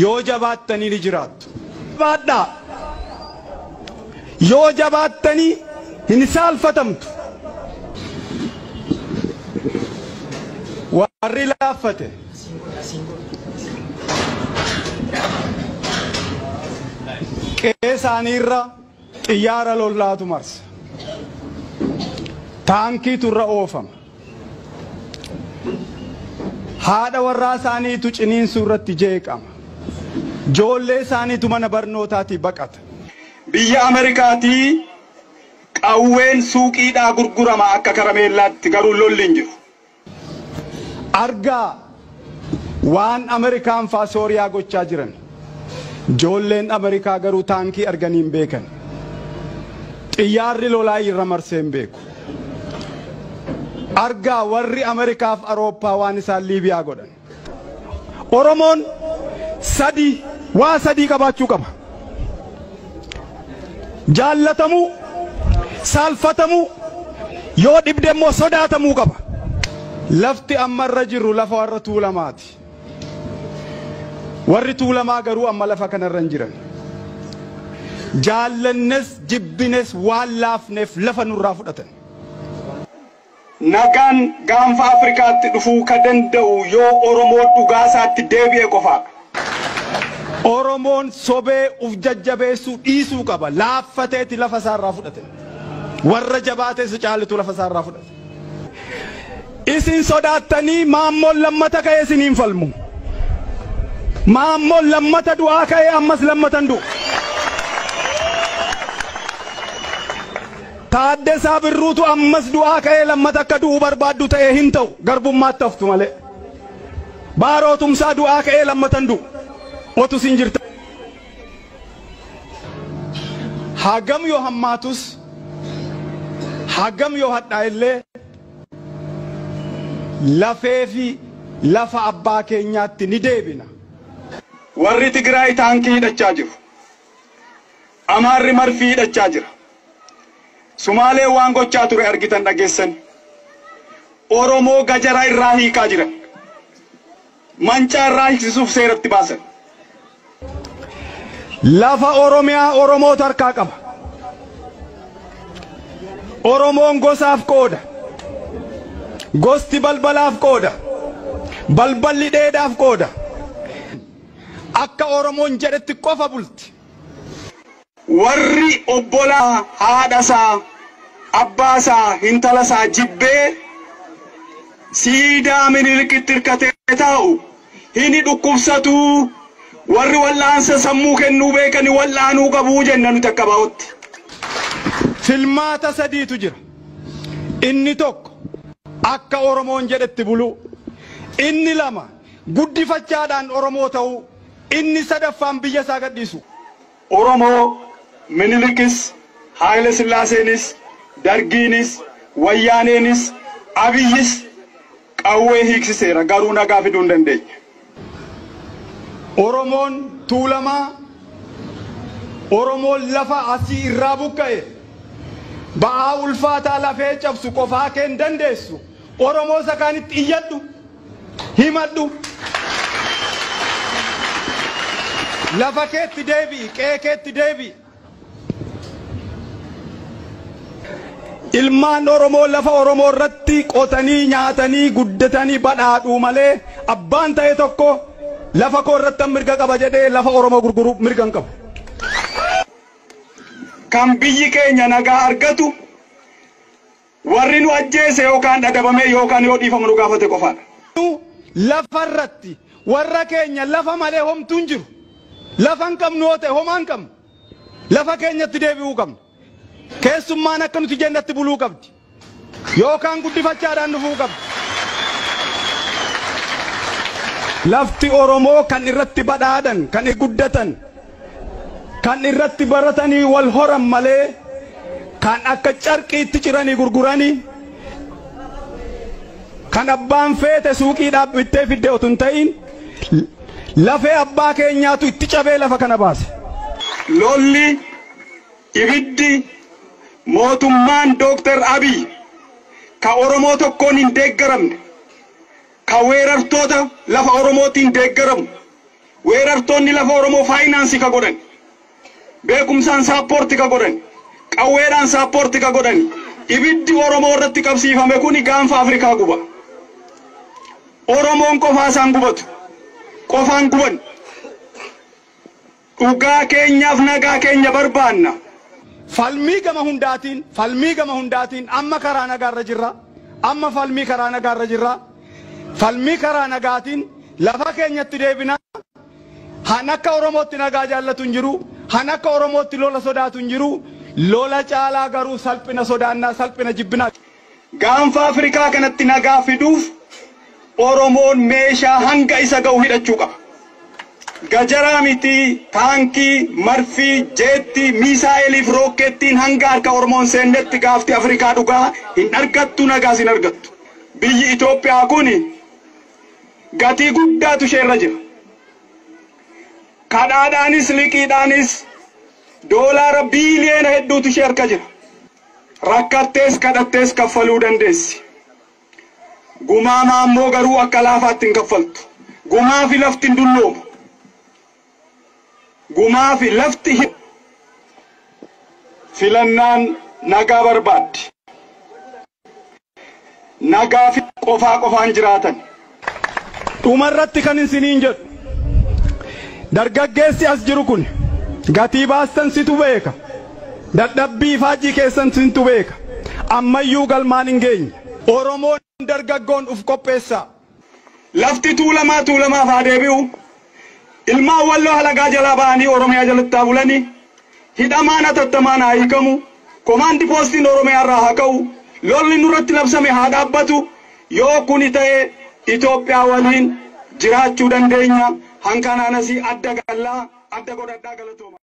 Yoo jabaattanii ni jiraattu. Jabaadhaa. Yoo jabaattanii hin saalfatamtu. Warri laaffate qe'ee isaaniirra xiyyaara lollaatu marsa. Taankiitu irra oofama. Haadha warraa isaaniitu ciniinsuu irratti jeeqama. Ijoollee isaaniitu mana barnootaatii baqata. Biyya Ameerikaatii qawween suuqiidhaa gurgurama akka karameellaatti, garuu lolli hin jiru. Argaa waan Ameerikaan faa Sooriyaa gochaa jiran. Ijoolleen Ameerikaa garuu taankii arganii hin beekan. Xiyyaarri lolaa irra marsee hin beeku. Argaa warri Ameerikaaf Awurooppaa waan isaan Liibiyaa godhan. Oromoon sadii waa sadii qabaachuu qaba. Jaallatamuu, saalfatamuu, yoo dhibde immoo sodaatamuu qaba. Lafti amma irra jirru lafa warra Tuulamaati. Warri Tuulamaa garuu amma lafa kanarra hin jiran. Jaallannes jibbines waan laafneef lafa nurraa fudhatan. Nagaan gaanfa Afrikaatti dhufuu ka danda'u yoo Oromoo dhugaasaatti deebi'e qofaadha. Oromoon sobee uf jajjabeessuu dhiisuu qaba. Laaffateeti lafa isaarraa fudhate. Warra jabaatee si caalitu lafa isaarraa fudhate. Isin sodaattanii maammoon lammata ka'ee isiniin falmu. Maammoon lammata du'aa ka'ee ammas lammatan du'u. Taaddasaa Birruutu ammas du'aa ka'ee lammata akka du'uu barbaaddu ta'ee hin ta'u, garbummaatti haftu malee. Baaroo Tumsaa du'aa ka'ee lammatan du'u. Otu sin jirta. Hagam yoo hammaatus, hagam yoo hadhaa illee, lafee fi lafa abbaa keenyaatti ni deebina. Warri Tigraay taankii hidhachaa jiru. Amaarri marfii hidhachaa jira. Sumaalee waan gochaa ture argitan, dhageessan. Oromoo gajara irraa hiikaa jiran. Mancaa irraa hiiksisuuf seeratti baasan. Lafa Oromiyaa Oromootu harkaa qaba. Oromoon gosaaf qooda. Gosti balbalaaf qooda. Balballi dheedaaf qooda. Akka Oromoon jedhetti qofa bulti. Warri obbolaa haadhasaa, abbaasaa, intalasaa jibbee siidaa Minilikitti hirkatee taa'u hini dhukkubsatuu, warri wal'aansa sammuu kennuu beekani wal'aanuu qabuu jenna nuti akka baa'utti. Filmaata sadiitu jira. Inni tokko akka Oromoon jedhetti buluu. Inni lama guddifachaadhaan Oromoo ta'uu. Inni sadaffaan biyya isaa gadhiisu. Oromoo Minilikis, Haayile Sillaaseenis, Dargiinis, Wayyaaneenis, Abiyyis qawwee hiiksiseera, garuu nagaa fiduu hin dandeenye. Oromoon Tuulamaa, Oromoon lafa asii irraa buqqa'e, ba'aa ulfaataa lafee cabsu qofaa kee hin dandeessu. Oromoo isa kaanitti iyyadhu, himadhu. Lafa keetti deebi'i, qe'ee keetti deebi'i. Ilmaan Oromoo lafa Oromoo irratti qotanii nyaatanii guddatanii badhaadhuu malee abbaan ta'e tokko lafa koo irratti mirga qaba jedhee lafa Oromoo gurguruu mirga hin qabu. Kan biyyi keenya nagaa argatu warri nu ajjeese yookaan dhadhabame yookaan yoo dhiifamu nu gaafate qofaadha. Lafa irratti warra keenya lafa malee homtuu hin jiru. Lafa hin qabnu yoo ta'e homaa hin qabnu. Lafa keenyatti deebi'uu qabna. Keessummaan akka nuti jennatti buluu qabdi. Yookaan guddifachaadhaan dhufuu qabdi. Lafti Oromoo kan irratti badhaadhan, kan guddatan, kan irratti baratanii wal horan malee kan akka carqiitti ciranii gurguranii, kan abbaan feete suuqiidhaaf bittee fidde otoo hin ta'in, lafee abbaa keenyaatu itti cabee lafa kana baase. Lolli, ibiddi mootummaan Dooktar Abiy ka Oromoo tokkoon hin deeggaramne, ka weerartoota lafa Oromootiin deeggaramu Weerartoonni lafa Oromoo faayinaansii ka godhan. Beekumsaan saappoorti ka godhan. Qawweedhaan saappoorti ka godhan. Ibiddi Oromoo irratti qabsiifame kuni gaanfa Afrikaa guba. Oromoon qofaa isaan gubatu. Qofaan guban. Dhugaa keenyaaf nagaa keenya barbaanna. Falmii gama hundaatiin, falmii gama hundaatiin amma karaa nagaarra jirra. Amma falmii karaa nagaarra jirra. Falmii karaa nagaatiin lafa keenyatti deebina. Han akka Oromootti nagaa jaallatu hin jiru. Han akka Oromootti lola sodaatu hin jiru. Lola caalaa garuu salphina sodaannaa, salphina jibbinaa. Gaanfa Afrikaa kanatti nagaa fiduuf Oromoon meeshaa hanga isa ga'u hidhachuu qaba. Gajaraa miti, taankii, marfii, jeetti, miisaa'eliif rookkettiin hanga harka Oromoon seennetti gaafti Afrikaa dhugaa hin argattu, nagaas hin argattu. Biyyi Itoophiyaa kun gatii guddaatu isheerra jira. Kadhaadhaanis liqiidhaanis doolaara biiliyoona hedduutu ishee harka jira. Rakkattees kadhattees kaffaluu dandeessi. Gumaamaa ammoo garuu akka laafaatti hin kaffaltu. Gumaa fi lafti hin dulloomu. Gumaa fi lafti filannaan nagaa barbaaddi. Nagaa fi qofaa qofaan jiraatan. Dhumarratti kan isiniin jedhu, dargaggeessi as jiru kun gatii baastan situ beeka. Dadhabbii faajjii keessan sintu beeka. Ammayyuu galmaan hin geenye. Oromoon dargaggoon uf qopheessaa. Lafti tuulamaa tuulamaaf haa deebi'u. Ilmaan walloo halagaa jalaa ba'anii Oromiyaa jalatti haa bulanii. Hidhamaan hatattamaan haa hiikamu. Komaandi poostiin Oromiyaa irraa haa ka'u. Lolli nurratti labsame haa dhaabbatu. Yoo kuni ta'e Itoophiyaa waliin jiraachuu dandeenya. Hankanaanas adda gallaa adda godhadhaa galatooma.